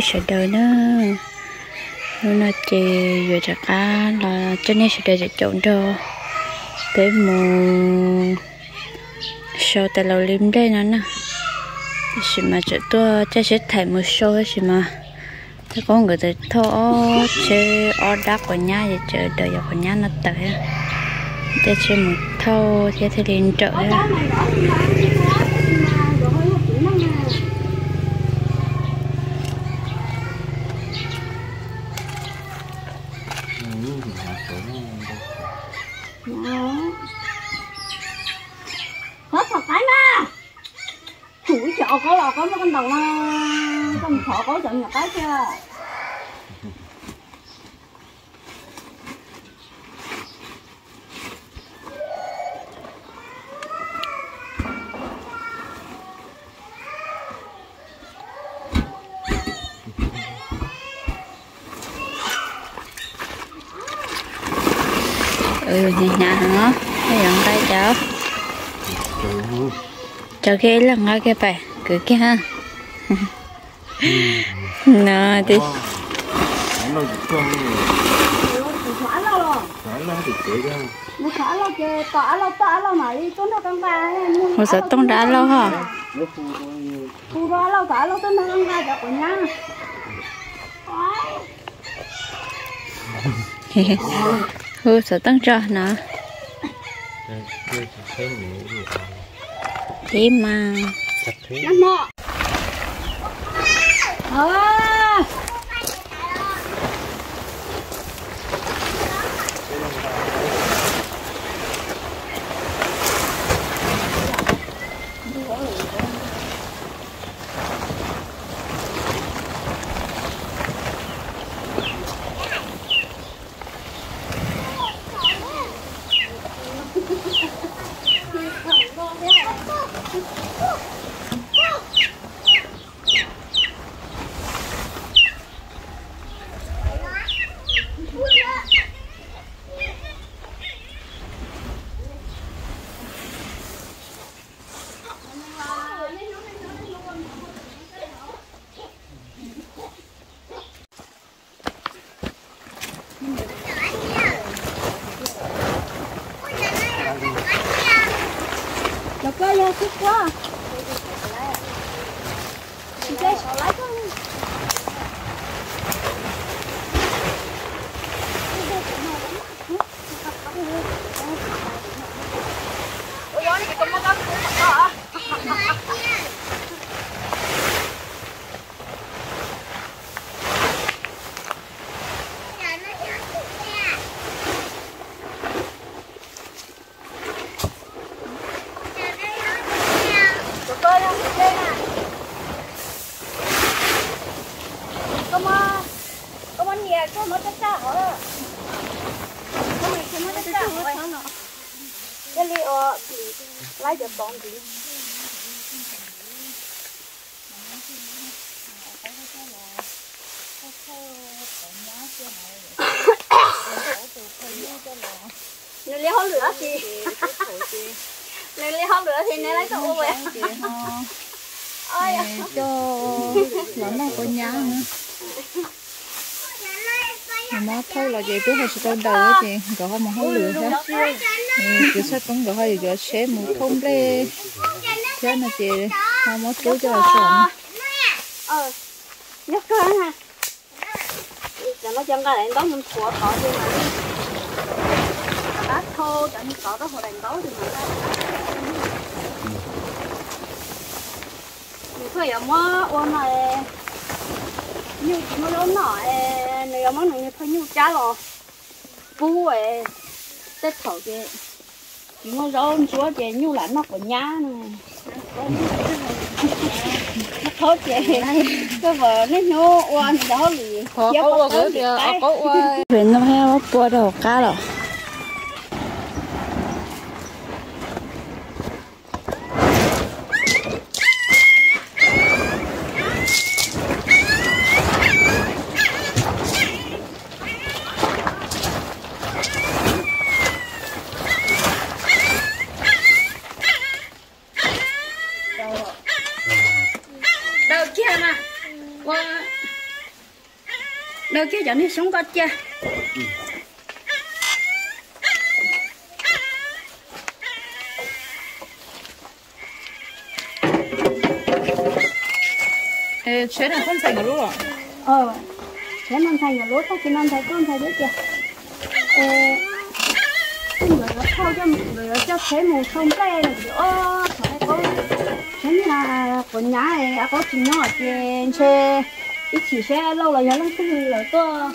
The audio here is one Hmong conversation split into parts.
Sawv daws na, hnub no ces yuav rov qab los coj nej sawv daws caum caum nrog peb mus sau tais laus li nplej no na. Tab sis mas tseem tuaj coj sib tham mus sau tab sis mas tej qoob nkawd txawm thauj ob tsheb ob dab quav nyab ces sawv daws yuav quav nyab no tawm thiab, coj tsheb mus thauj thiab thiaj li nrawm thiab. Qhov txhom qaib na, tsum ib co qaub los qaub muab koj ntaus no, koj mus thov qaub cov nyuam qaib thiab. Hnyav heev os, yuav nqa cas? Cov kiag ib leeg nqa kiag pais kwv kiag. No, hu xov tooj rau ab lauj ho. Hu xov tooj tso no. Ib mas. Cov koj yog xib puab. Koj muab nias koj muab tsa tsa hov. Koj muab tsa tsa hov. Thiaj li ua laib cov tod ntxiv. Nws li hauj lwm dab tsi? Nws li hauj lwm dab tsi neb lawv tuaj ua? Coj los noj quav nyab. Nws muab thauj los ces twb ho tsis tau daws ces nkawd ho mus hauj lwm thiab. Kwv Txhiaj Koob nkawd ho yuav yuav tsheb mus thauj nplej thiab no ces ho muab cub coj los tso. Nyob kawg na. Cov no cov nqa daim ntaub mus nthuav tod ces mas, rov qab thau cov niag tod rau hauv daim ntaub ces mas. Nws pheej yuav muab ua no, nyuj tsis muaj zaub noj, nws yuav muab nws niag phaw nyuj cab los pub tej thaum ces tsis muaj zaub ntsuab ces nyuj lam noj quav nyab no. Qhov ces koj pom niaj hnub ua nws cov hauj lwm thiab pov tawb ntim qaib. Pem no thiab muab pua rau hauv qab los. Daws kiag mas, ua Daws kiag cov niag xyoob ko cia. Tsheb no ntxhais nkawd lub, tsheb no ntxhais nkawd lub, tag kis no ntxhais koj ntxhais lub tiag. Nkawd yuav thauj, nkawd yuav coj tsheb mus thauj nplej no ces ob thaum qaub, tsheb niag quav nyab a qaub tsis nyob ces ntshe ib chim seb Lauj los yog leej twg lawv tuaj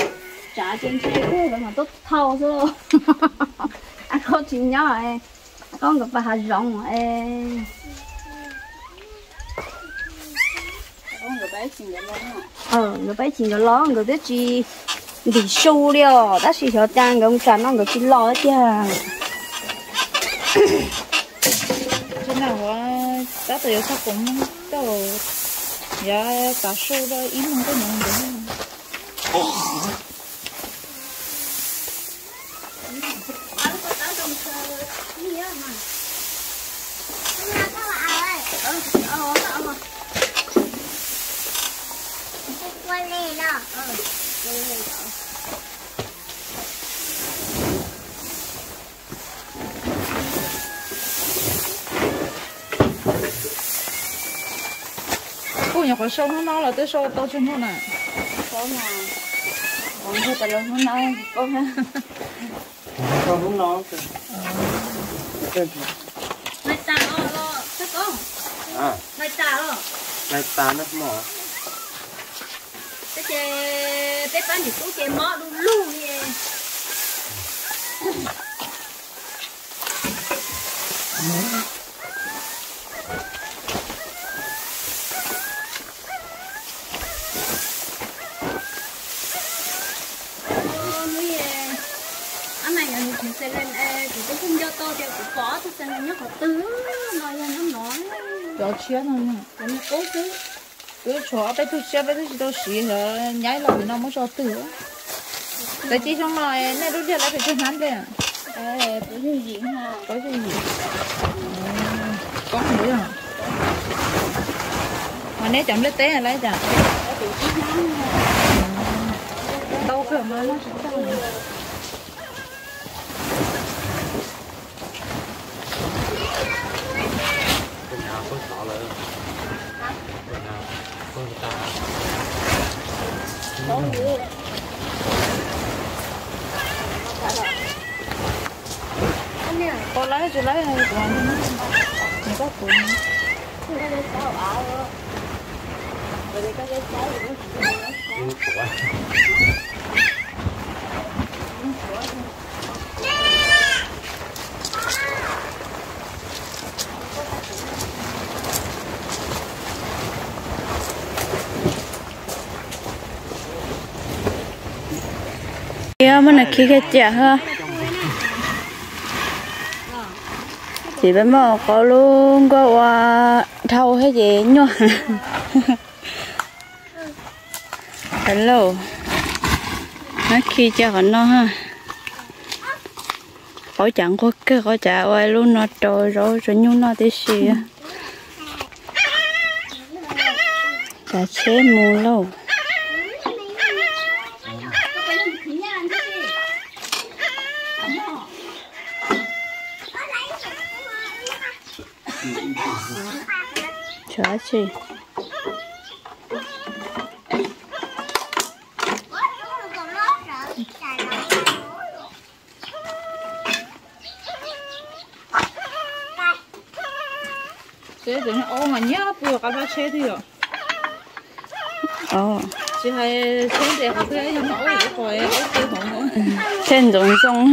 tsav ces ntshe kuj lawv mam tuaj thauj xwb. A qaub tsis nyob, qaub nkawd pab hav zoov. Nkawd pab ib chim nkawd los nkawd twb tsis ntim su li os, tab sis xyov cas nkawd mus tsam no nkawd tsis los tiag. Tab tom yuav txog koom tau, yuav tav su rau ib moos tej no nkawd. Kuj nyuam qhuav sau hnub no los twb sau tau tsawg hnub na? Hnub no, hnub no. Hnub no. Peb pab niam tub ces mob du lug li. Hnub no kuv twb pheej nco tau tias kuv pom ob tug xees nyob qhov twg no, yog nyob no. Cov tshiab no, cov niag qub xwb. Twb tshuav ob peb tug tshiab peb twb tsis tau siv, xyov nyab los nim no muab tso twg. Txawm cia xyoo no nej lub liaj lawv pes tsawg hnab nplej? Koob yim. Koob yim. Mas neb cov nplej teb lawv cas? Ntau kawg mas noj tsis tag. Pom lawv tsis lawv, kuv, kuv. Muab nws khi kiag ciam hos. Ces peb muab qhov lub nkuaj ua dhau thiab ces nyuaj. Hello, muab khi kiag qhov no ha. Qhov cas nquag kawg, qhov cas ua lub no rau zaub rau nyuj noj tib si. Cas tsheb mus lauj. Tshuav dab tsi? Tsev tus niag aub mas nyiam pw qab hlab tsheb twg yom. Tsis hais tsheb ntses qhov twg, yog muaj aub ib qho, aub txawj hauv. Tsheb ntxoov ntxoo.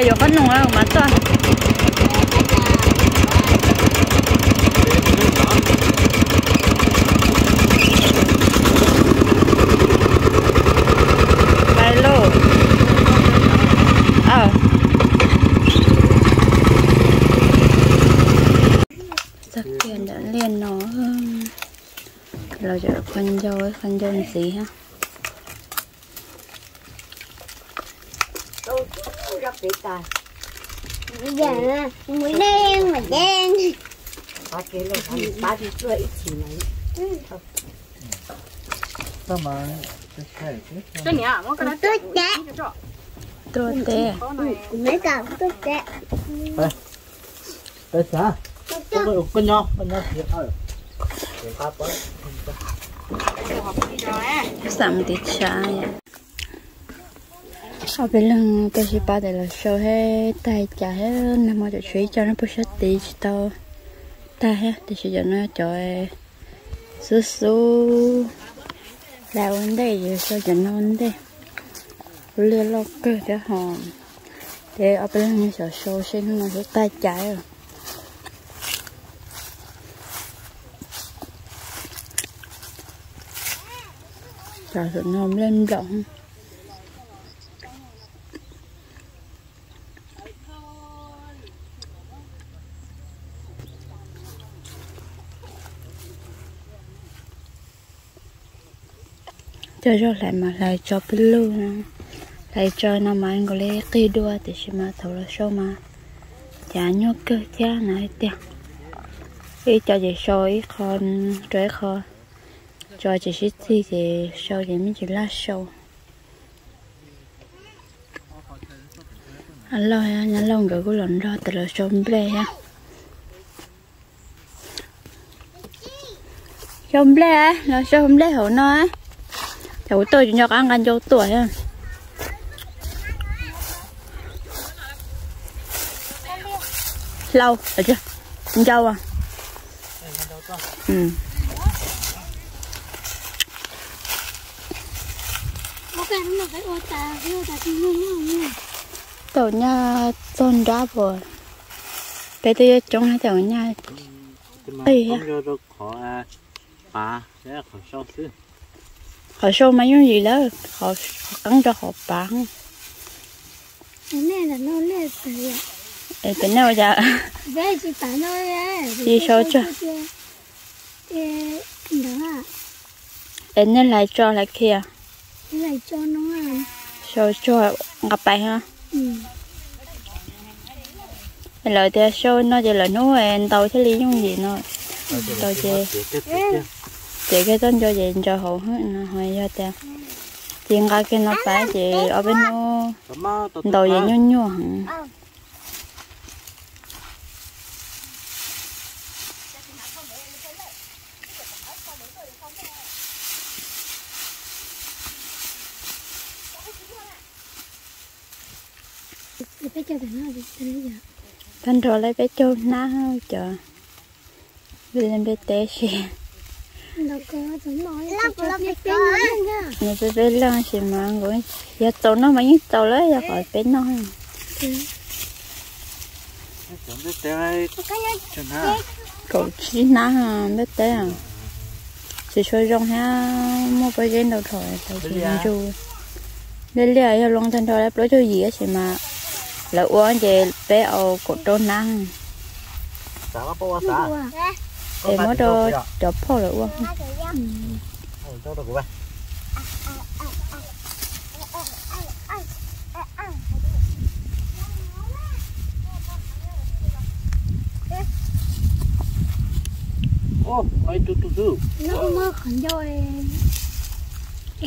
Yuav qhob noom mas tuaj. Pais lauj. Txog kiag ntawm liaj no, los cov qhov ncauj, qhov ncauj ntxiv thiab. Tuaj teb. Xam mus tiv tshav. Ob peb leeg tuaj sib pab tias los sau thiab tag cas thiab, nag hmo cov tshuav ib co nyob puag sab tid tsis tau tag thiab, tiam sis cov no cov xub xub hlais ua ntej, ces sau cov no ua ntej. Ua liaj loj kawg thiab ho, ces ob peb leeg xyov sau seb hnub no xyov tag cas. Cov no nplej nplaum. Cov zaub hlais mas hlais tso peb lug no, hlais tso no mas nkaus li qig dua, tiam sis mas thaum los sau mas cas nyuaj kawg thiab no hais tiag. Ib co ces sau ib qho rau ib qho, tso ces sib txig ces sau ces me ntsis laj sau. Lauj, nyab Lauj nkawd kuj los nrog tias los sau nplej thiab. Sau nplej, los sau nplej hauv no. Cov kuv tuaj tsis nco qab nqa ncau tuaj thiab. Hlau, ncau. Tau nyaj txog nrab puas, peb twb yuav coob thiab, tau nyaj qig thiab. Qhov sau mas yooj yim lawm, qhov qeeb rau qhov pav. Es cov nej ua cas tsis sau tsuag? Es nej hlais tso hlais khiav? Sau tsuag nqa pais ha. Lawv tias sau no ces lawv hnub ntaus thiaj li yooj yim no. Ntaus ces, ces kiag txoj ncua ces ntsaws hauv no ho yog tias ces nqa kiag no pais ces ob peb hnub ntaus ces nyuaj nyuaj heev. Tag nrho lawv peb caug hnab cov, npe teb si. Nws peb peb leeg si mas nkaus, yog txaus noj mas yeej txaus lawm, yog qhov peb noj. Kaum tsib hnab npe teb, tsis tshua zoo thiab, muaj pob zeb ntau dhau, ntsu. Liaj liaj yog loo tag nrho lawv plaub caug yim tab sis mas lawv ua ces peb au kaum rau hnab. Es muab rau cov phauj lawv ua.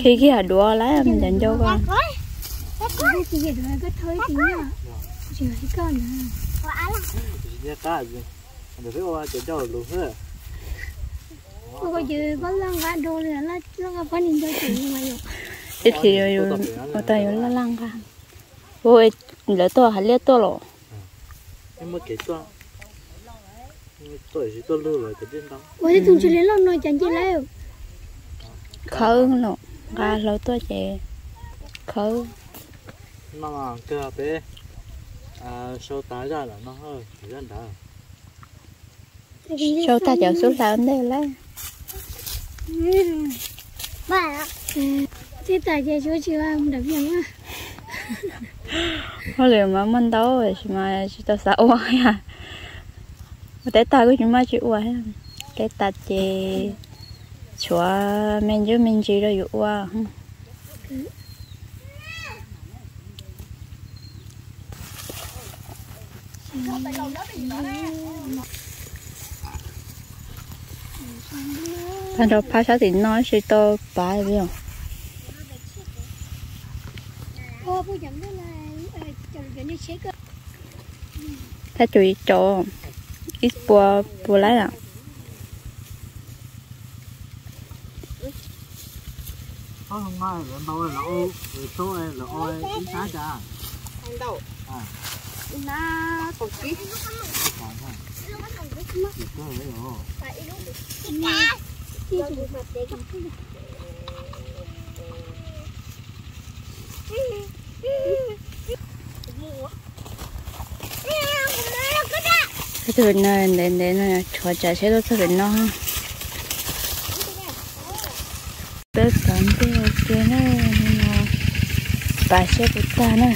Khi kiag duav lawm cov ncauj ko. Ib pliag ua tau yuav laj laj nqa. Ua lawv tuaj hais liaj tuaj los. Khawb los, nqa hlau tuaj ces khawb. Sau tas zaj lawm no, zaj nrad. Sau tag cov xub hlau ntej lawm. Tsis tas ces suav tsis ua nram vias. Hauj lwm mas muaj ntau tab sis mas tsis tau xav ua. Ua teb tag kuj tsis muaj tsis ua. Teb tas ces tshuav me ntsuj me ntsis rau yus ua. Tag nrho phab sab tim no tsis tau pav li os. Thaj tsum ib cov, ib puas puas laib lawm. Tus no ntev ntev no, tshuav tsam seb tuaj txog pem no. Peb txog ntej ua ke na, no pav seb puas tag na.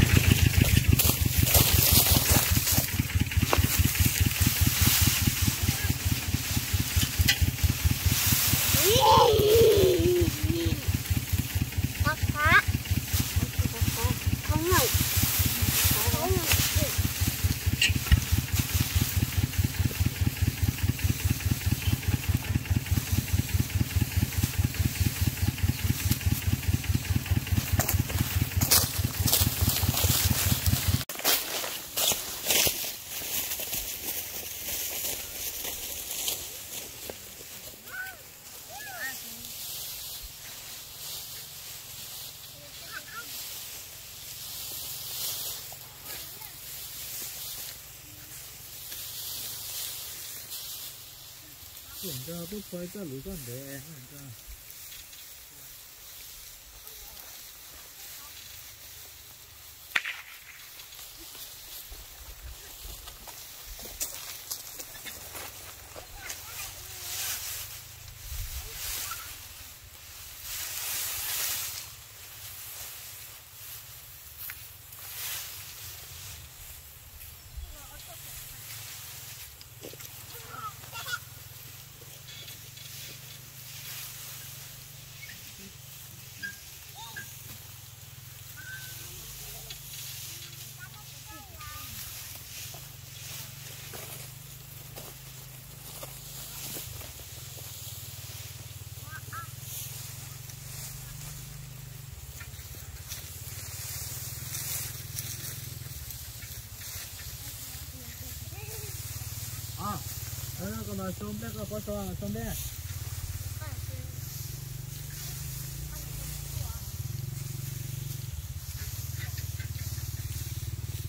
Koj mas sau nplej, koj puas sau, sau nplej?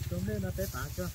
Sau nplej no peb pav koj.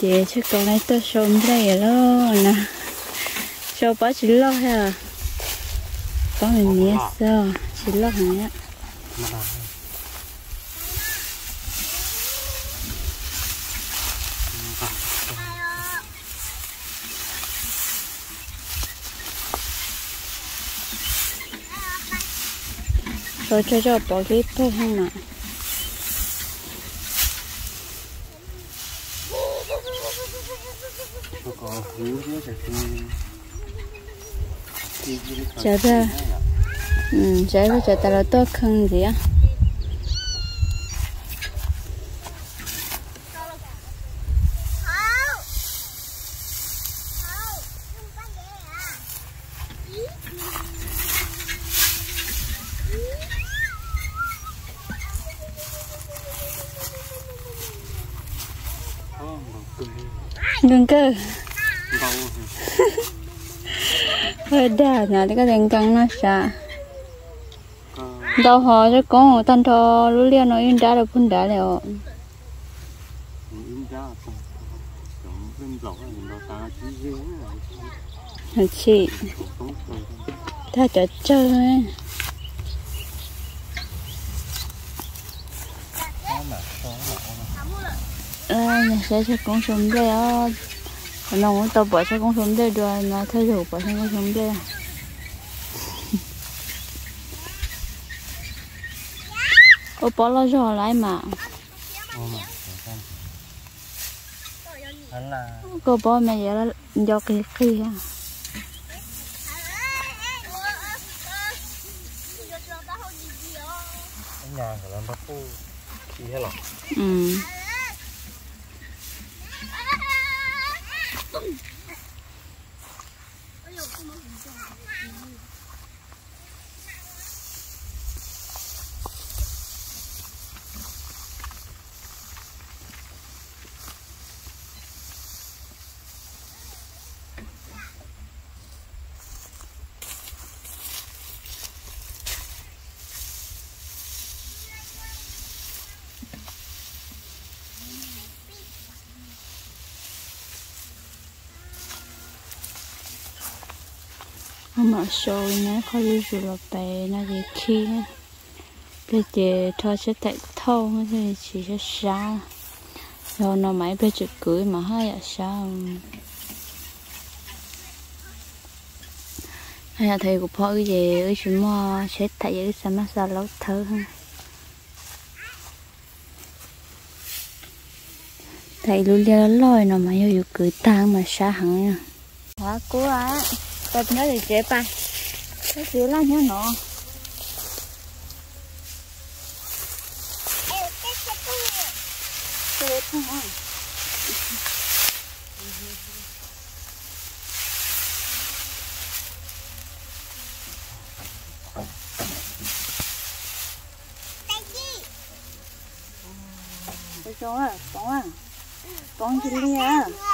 Ces tshaj kaum no tuaj sau nplej lawm na. Sau pob tsis loj thiab, pob me miav xwb, tsis loj heev. Sau tso tso pov kib pawg no mas. Tsawv, tsawv txog tsawv tas los tuaj kheej ntxiv. Nkees kawg. Dag na, koj tias nkees no sav. Ntau hos, tsob koob tag nrho lub liaj no ib nrab rau puag nrad li os. Tsis, tag cov tsawg. Saib tsob koob sau nplej os. Qhov no kuv tau pom tsob koob sau nplej dua no, thawj zaug pom tsob koob sau nplej. Ua pob loj zog lawm mas. Koj pob me yuav nco qig qig. Mam sau no qhov zuj zus los pem no ces khi, peb ces rho sab thaim thauj thiaj tsis sab sab. Yog no mas ib pliag tseem kwv mas haj yam sab. Yog thaum kuv phob wb ces wb tsis muaj sab thaim ces wb xa maj xa laub thawb. Thaim lub liaj loj no mas yog yus kwv tag mas sab heev. Kub, tau nyob tsev pas, tsis laj nyob no. Zoo, toov, toov ntsis liaj.